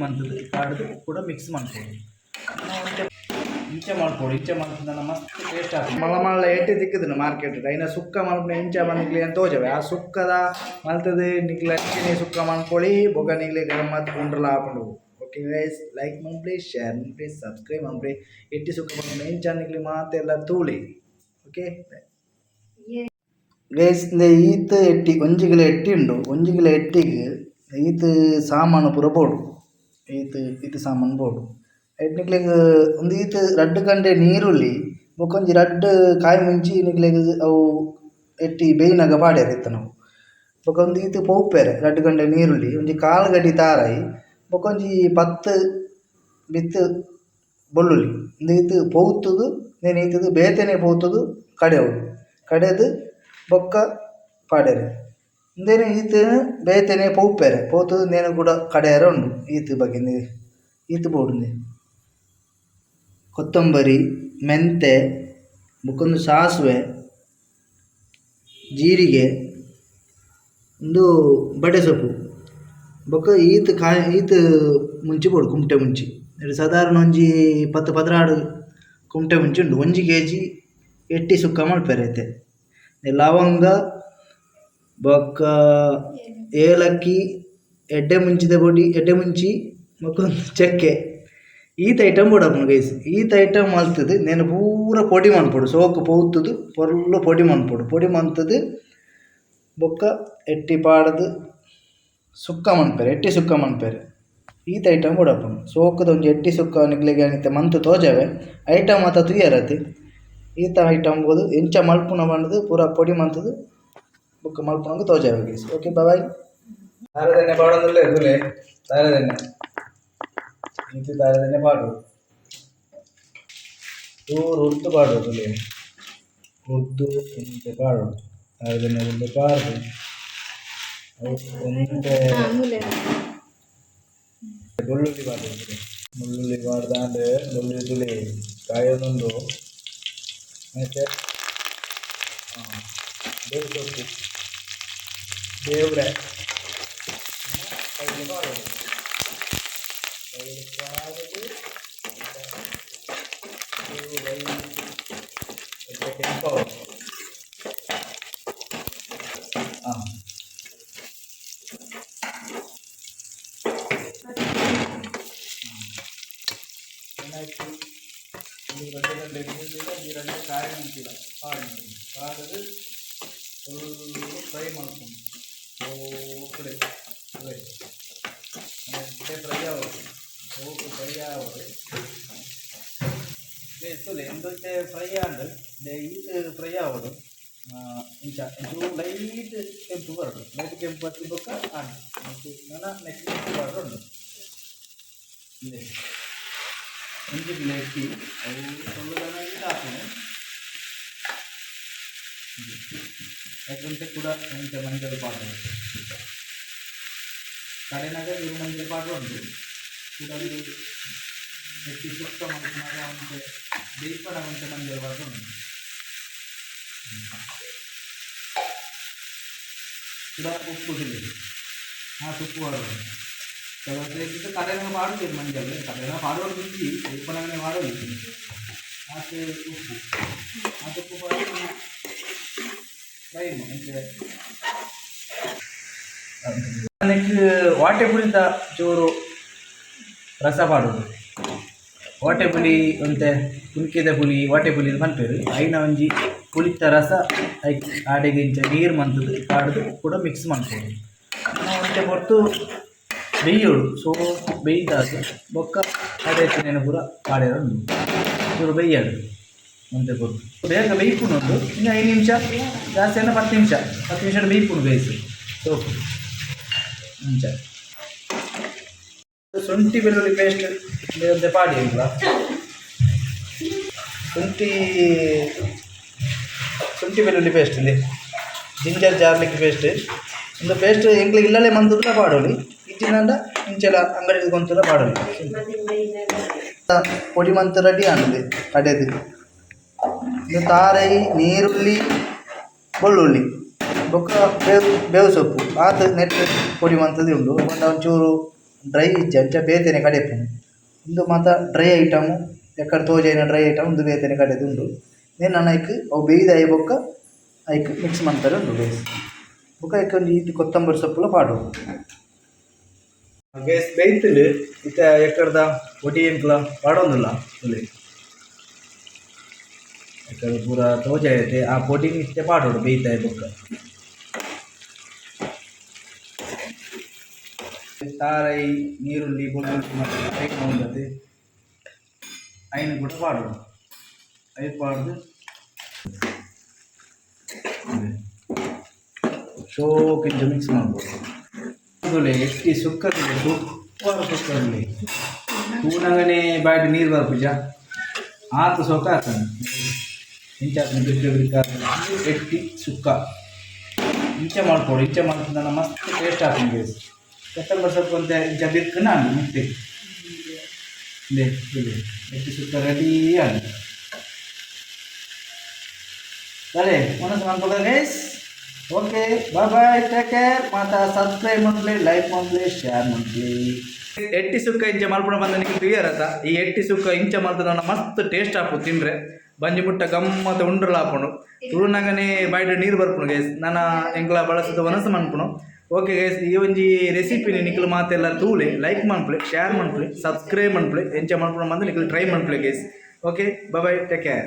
ಮಂತುದು ಪಾಡ್ದು ಕೂಡ ಮಿಕ್ಸ್ ಮನ್ಪೊಡು. ಒಂತೆ ಇಂಚ ಮಲ್ಪೊಡು. ಇಂಚ ಮಲ್ಪುನ ಮಸ್ತ್ ಟೇಸ್ಟ್ ಆಪುಂಡು. ಮಲ್ಲ ಮಲ್ಲ ಎಟ್ಟಿ ತಿಕ್ಕುದುಂಡು ಮಾರ್ಕೆಟ್. ಐನ ಸುಕ್ಕ ಮಲ್ಪುನ ಎಂಚ ಪಂದ್ ಏನ್ ತೋಜವೆ. ಆ ಸುಕ್ಕದ ಮಲ್ತದು ನಿಕ್ಲೆ ಅಂಚನೆ ಸುಕ್ಕ ಮನ್ಪೊಳಿ. ಬೊಕ ನಿಕ್ಲೆ ಗಮ್ಮತ್ ಉಂಡ್ರಲ ಆಪುಂಡು. ಓಕೆ ಗೈಸ್, ಲೈಕ್ ಮನ್ಪುಲೆ, ಶೇರ್ ಮನ್ಪುಲೆ, ಸಬ್ಸ್ಕ್ರೈಬ್ ಮನ್ಪುಲೆ. ಎಟ್ಟಿ ಸುಕ್ಕ ಮನ್ಪುನ ಎಂಚ ನಿಕ್ಲೆ ಮಾತೆರ್ಲ ತೂಲೆ. ಓಕೆ ಗೈಸ್, ಇಂದೆ ಈತ್ ಎಟ್ಟಿ, ಒಂಜಿ ಕಿಲೋ ಎಟ್ಟಿ ಉಂಡು. ಒಂಜಿ ಕಿಲೋ ಎಟ್ಟಿಗ್ ಈತ್ ಸಾಮಾನು ಪೂರ ಬೋಡು. ಈತ್ ಈತ್ ಸಾಮಾನು ಬೋಡು. ಐಟ್ ನಿಕ್ಲೆಗ್ ಉಂದು ಈತ್ ರಡ್ಡ್ ಗಂಟೆ ನೀರುಳ್ಳಿ ಬೊಕೊಂಜಿ ರಡ್ಡ್ ಕಾಯಿ ಮುಂಚಿ. ನಿಕ್ಲೆಗ್ ಅವು ಎಟ್ಟಿ ಬೇಯ್ನಗ ಪಾಡ್ಯೆರೆ ಇತ್ತನವು. ಬೊಕ ಉಂದು ಈತ್ ಪೋಪೆರೆ ರಡ್ಡ್ ಗಂಟೆ ನೀರುಳ್ಳಿ, ಒಂಜಿ ಕಾಲು ಗಡಿ ತಾರಾಯಿ, ಬೊಕೊಂಜಿ 10 ಬಿತ್ತ್ ಬೊಳ್ಳುಳ್ಳಿ. ಉಂದು ಈತ್ ಪೌತುದು ನೆನ್ ಈತುದು ಬೇತೆನೆ ಪೌತುದು ಕಡೆಯೊಡು. ಕಡೆದು ಬೊಕ್ಕ ಪಾಡೆರೆ. ಉಂದೆನ್ ಈತ್ ಬೇತೆನೆ ಪೌಪೆರೆ ಪೌತುದು ಉಂದೆನ್ ಕೂಡ ಕಡೆಯರೆ ಉಂಡು. ಈತ್ ಬಗೆ ಈತ್ ಬೋಡು. ಉಂದೆ ಕೊತ್ತಂಬರಿ, ಮೆಂತೆ, ಬೊಕೊಂದು ಸಾಸಿವೆ, ಜೀರಿಗೆ, ಉಂದು ಬಡೆ ಸೊಪ್ಪು, ಬೊಕ್ಕ ಈತ್ ಕಾಯಿ, ಈತ್ ಮುಂಚಿ ಬೋಡು, ಕುಮಟೆ ಮುಂಚಿ. ಸಾಧಾರಣ ಒಂಜಿ 10 12 ಕುಮಟೆ ಮುಂಚಿ ಉಂಡು 1 ಕೆಜಿ ಎಟ್ಟಿ ಸುಕ್ಕ ಮಲ್ಪೆರೆ. ಇತ್ತೆ ಲವಂಗ ಬೊಕ್ಕ ಏಲಕ್ಕಿ, ಎಡ್ಡೆ ಮುಂಚಿದ ಪೊಡಿ, ಎಡ್ಡೆ ಮುಂಚಿ, ಬೊಕ್ಕ ಚಕ್ಕೆ, ಈತ್ ಐಟಮ್ ಬೋಡಾಪುಂಡು ಗೈಸ್. ಈತ್ ಐಟಮ್ ಮಲ್ತುದು ನೆನ್ ಪೂರ ಪೊಡಿ ಮನ್ಪೊಡು. ಸೋಕು ಪೌತುದು ಪೊರ್ಲು ಪೊಡಿ ಮನ್ಪೊಡು. ಪೊಡಿ ಮಂತುದು ಬೊಕ್ಕ ಎಟ್ಟಿ ಪಾಡ್ದು ಸುಕ್ಕ ಮನ್ಪೆರೆ. ಎಟ್ಟಿ ಸುಕ್ಕ ಮನ್ಪೆರೆ ಈತ್ ಐಟಮ್ ಬೋಡಾಪುಂಡು. ಸೋಕುದ ಒಂಜಿ ಎಟ್ಟಿ ಸುಕ್ಕ ನಿಕ್ಲೆಗ್ ಇತ್ತೆ ಮಂತ್ ತೋಜಾವೆ. ಐಟಮ್ ಮಾತ ತೂಯರತೆ. ಈತ ಐಟಮ್ ಬೋದು ಎಂಚ ಮಲ್ಪುನ ಪಂಡುದು ಪೂರ ಪೊಡಿ ಮಂತುದು ಬೊಕ್ಕ ಮಲ್ಪುನಗ ತೋಜಾವೆ ಗೈಸ್. Okay, bye. ತಾರದೆಣ್ಣೆ ಪಾಡೊಂದುಲ್ಲೆ ತೂಲೆ. ತಾರದೆಣ್ಣೆ ಇಂಚ ತಾರದೆಣ್ಣೆ ಪಾಡು. ಚೂರು ಉರ್ದು ಪಾಡು ತೂಲೆ. ಉರ್ದು ಒಂತೆ ಪಾಡೋಡು. ತಾರದೆಣ್ಣೆ ಉರ್ದು ಪಾಡ್ದು ಅವು ಒಂತೆ ಬೆಳ್ಳುಳ್ಳಿ ಪಾಡೋಡು ತೂಲೆ. ಬೆಳ್ಳುಳ್ಳಿ ಪಾಡ್ದಾಂಡ್ ಬೆಳ್ಳುಳ್ಳಿ ತೂಲೆ ಕಾಯೊಂದುಂಡು. ಮತ್ತೆ ಬೇವು ಸೊಪ್ಪು, ಬೇವ್ರೆ ಕೈಲಿ ಪಾಡೋಡು. ಕೈಲಿ ಪಾಡುದು ಲೈಟ್ ಕೆಂಪಾವೊಡು. ಹಾಂ, ಏನಾಯ್ತು? ಒಂದು ರಡ್ಡ್ ಗಂಟೆ ನೀರುಳ್ಳಿ, ಒಂಜಿ ರಡ್ಡ್ ಕಾಯಿ ಮುಂಚಿಲ ಪಾಡ್ದು ಪಾಡ್ದು ಫುಲ್ ಫ್ರೈ ಮಲ್ಪೊಡು. ಸೋಕುಡೆ ಅವೆ ಎಡ್ಡೆ ಫ್ರೈ ಆವೊಡು. ಸೋಕು ಫ್ರೈ ಆವೊಡು. ತೂಲೆ, ಉಂದು ಫ್ರೈ ಆಂಡ್. ಈತ್ ಫ್ರೈ ಆವೊಡು. ಇಂಚ ಒಂಚೂರು ಲೈಟ್ ಕೆಂಪು ಬರೊಡು. ಲೈಟ್ ಕೆಂಪು ಬತ್ತಿ ಬೊಕ್ಕ ಆಂಡ್. ಮತ್ತು ನನ ನೆಕ್ಸ್ಟ್ ಪಾಡ್ರೆ ಉಂಡು. ಇಂದೆ ಒಂಜಿ ಕಿಲೋ ಎಟ್ಟಿ, ಅವು ಸೊಲ್ಲುದನ ಈತ್ ಆಪುಂಡು. ಐಕ್ ಕೂಡ ಒಂತೆ ಮಂಜಲ್ ಪಾಡೊಡು. ಕಡೆನಾಗ ಚೂರು ಮಂಜಲ್ ಪಾಡ್ರೆ ಉಂಡು. ಕೂಡ ಒಂದು ಎಟ್ಟಿ ಸುಕ್ಕ ಮಲ್ಪುನಗ ಒಂತೆ ಬೇಯ್ಪನಗ ಒಂತೆ ಮಂಜಲ್ ಪಾಡ್ರೆ ಉಂಡು. ಕುಡ ಉಪ್ಪು ತುಲೆ. ಆತ್ ಉಪ್ಪು ಪಾಡೊಡು. ಕೆಲವು ಕಡೆನಾಗ ಪಾಡುಜೆರ್ ಮಂಜಲ್. ಕಡೆನಾಗ ಪಾಡೊಡು ಇಜ್ಜಿ, ಬೇಯ್ಪನಗನೆ ಪಾಡೊಲಿ. ಆತ್ ಉಪ್ಪು, ಆತ್ ಉಪ್ಪು ಪಾಡ್ದ್ ಫ್ರೈ ಒಂತೆ. ನೆಕ್ಕ್ ವಾಟೆ ಪುಳಿತ ಚೂರು ರಸ ಪಾಡೋದು. ವಾಟೆ ಪುಳಿ ಒಂತೆ, ಕುನ್ಕೆದ ಪುಳಿ, ವಾಟೆ ಪುಳಿ ಪನ್ಪೆರ್. ಐನ ಒಂಜಿ ಪುಳಿತ ರಸ ಐಕ್ ಆಡೆಗ್ ಇಂಚ ನೀರು ಮಂತುದು ಪಾಡ್ದು ಕೂಡ ಮಿಕ್ಸ್ ಮನ್ಪೊಡು. ಒಂತೆ ಪೊರ್ತು ಬೇಯೋಡು. ಸೋಕು ಬೇಯ್ದಾದ್ ಬೊಕ್ಕ ಕಡೆತಿನೆನ್ ಪೂರ ಪಾಡ್ಯರೆ ಉಂಡು. ಚೂರು ಬೇಯ್ಯಡ್ ಒಂತೆ ಪೊರ್ತು. ಬೇಗ ಬೇಯ್ಪುಂಡು. ಉಂದು ಇನ್ನು 5 ನಿಮಿಷ, ಜಾಸ್ತಿ ಅಂದ್ರೆ 10 ನಿಮಿಷ. 10 ನಿಮಿಷ ಬೇಯ್ಪುಂಡು ಬೇಯ್ಸ್ ಸೋಕು. ಇಂಚ ಶುಂಠಿ ಬೆಳ್ಳುಳ್ಳಿ ಪೇಸ್ಟ್ ಒಂತೆ ಪಾಡಿ ಇಲ್ಲ. ಶುಂಠಿ ಶುಂಠಿ ಬೆಳ್ಳುಳ್ಳಿ ಪೇಸ್ಟ್ ಇಲ್ಲಿ, ಜಿಂಜರ್ ಗಾರ್ಲಿಕ್ ಪೇಸ್ಟ್. ಒಂದು ಪೇಸ್ಟ್ ಎಂಕ್ಲೆಗ್ ಇಲ್ಲಲೇ ಮಂತುದುಲ ಪಾಡೊಲಿ. ಇಜ್ಜಿಂಡ ಇಂಚೆಲ ಅಂಗಡಿ ಕೊಂತುಲ ಪಾಡೊಲಿ. ಪೊಡಿ ಮಂತ್ ರೆಡಿ ಆಂಡ್ ಕಡೆದು. ಇದು ತಾರೈ, ನೀರುಳ್ಳಿ, ಬೆಳ್ಳುಳ್ಳಿ, ಬೊಕ್ಕ ಬೇವು ಬೇವು ಸೊಪ್ಪು, ಆತ್ ನೆಟ್ ಪೊಡಿ ಮಂತುದು ಉಂಡು. ಪಂಡ ಒಂಚೂರು ಡ್ರೈ ಇಜ್ಜಿ ಅಂಚ ಬೇತೆನೆ ಕಡೆಪುನು. ಉಂದು ಮಾತ ಡ್ರೈ ಐಟಮ್ ಎಕ್ಕಡ್ ತೋಜಾಯಿನ ಡ್ರೈ ಐಟಮ್ ಉಂದು ಬೇತೆನೆ ಕಡೆದುಂಡು. ನೆನ್ ನನ ಐಕ್ ಅವು ಬೆಯ್ದಾಯಿ ಬೊಕ್ಕ ಐಕ್ ಮಿಕ್ಸ್ ಮನ್ಪೆರೆ ಉಂಡು ಗೈಸ್. ಬೊಕ್ಕ ಐಕ್ ಒಂಜಿ ಈತ್ ಕೊತ್ತಂಬರಿ ಸೊಪ್ಪುಲ ಪಾಡೊಡು. ಗೈಸ್, ಬೇಯ್ತುಂಡು. ಇತ್ತೆ ಎಕ್ಕಡ್ದ ಪೊಡಿ ಎಂಕ್ಲ ಪಾಡೊಂದುಲ್ಲ. ತೂಲೆ, ಎಕ್ಕಡ ಪೂರ ತೋಜಾಯತೆ. ಆ ಪೊಡಿನ್ ಇತ್ತೆ ಪಾಡೊಡು ಬೇಯ್ತಾಯಿ ಬೊಕ್ಕ. ತಾರೈ, ನೀರುಳ್ಳಿ, ಬೊಳ್ಳುಳ್ಳಿ ಮಾತ ಉಂಡತೆ, ಐನ್ ಕೂಡ ಪಾಡೊಡು. ಐನ್ ಪಾಡ್ದು ಶೋಕ್ ಇಂಚ ಮಿಕ್ಸ್ ಮಾಡ್ಬೋದು. ತೂಲೆ, ಎಟ್ಟಿ ಸುಕ್ಕ, ಸೂಪರ್ ಸುಕ್ಕ. ತೂನಗನೇ ಬಾಯಿಡ್ ನೀರು ಬರ್ಪುಜ? ಆತ್ ಸೊಕ ಆತಂಡ್. ಇಂಚ ಆತಂಡ್. ಬಿರ್ಕ ಬಿರ್ಕ ಎಟ್ಟಿ ಸುಕ್ಕ. ಇಂಚ ಮಲ್ಪೊಡು. ಇಂಚ ಮಲ್ಪುನ ಮಸ್ತ್ ಟೇಸ್ಟ್ ಆಪುಂಡು ಗೈಸ್. ಕೊತ್ತಂಬರಿ ಸೊಪ್ಪು ಅಂತ ಇಂಚ ಬಿರ್ಕುನ ಆಂಡ್ ಮಿತ್ತೆ. ಇಂದೆ ತೂಲೆ, ಎಟ್ಟಿ ಸುಕ್ಕ ರೆಡಿ ಆಂಡ್. ಸರಿ, ವನಸ್ ಮನ್ಪುಗ guys. Okay, bye bye, take care. ಮಾತ ಸಬ್ಸ್ಕ್ರೈಬ್ ಮನ್ಪುಲೆ, ಲೈಕ್ ಮನ್ಪುಲೆ, ಶೇರ್ ಮನ್ಪುಲೆ. ಎಟ್ಟಿ ಸುಕ್ಕ ಇಂಚ ಮಲ್ಪುನ ಬಂದ ನಿಮಗೆ ಕ್ಲಿಯರ್ ಆತ. ಈ ಎಟ್ಟಿ ಸುಕ್ಕ ಇಂಚ ಮಲ್ತದ ಮಸ್ತ್ ಟೇಸ್ಟ್ ಆಪು. ತಿಂದ್ರೆ ಬಂಜಿ ಮುಟ್ಟ ಗಮ್ಮತ ಉಂಡ್ರಲ ಆಪುಂಡು. ತುಳುನಾಗನೇ ಬಾಯ್ಡ್ ನೀರು ಬರ್ಪುಂಡು ಗೈಸ್. ನನ ಎಂಕ್ಲ ಬಳಸದ ವನಸು ಮನ್ಪುನು. ಓಕೆ ಗೈಸ್, ಈ ಒಂಜಿ ರೆಸಿಪಿ ನಿಕ್ಲು ಮಾತೆಲ್ಲ ತೂಲೆ, ಲೈಕ್ ಮನ್ಪುಲೆ, ಶೇರ್ ಮನ್ಪುಲೆ, ಸಬ್ಸ್ಕ್ರೈಬ್ ಮನ್ಪುಲೆ. ಎಂಚ ಮನ್ಪುನ ಬಂದು ನಿಕ್ಲು try ಮನ್ಪುಲೆ guys. Okay, bye bye, take care.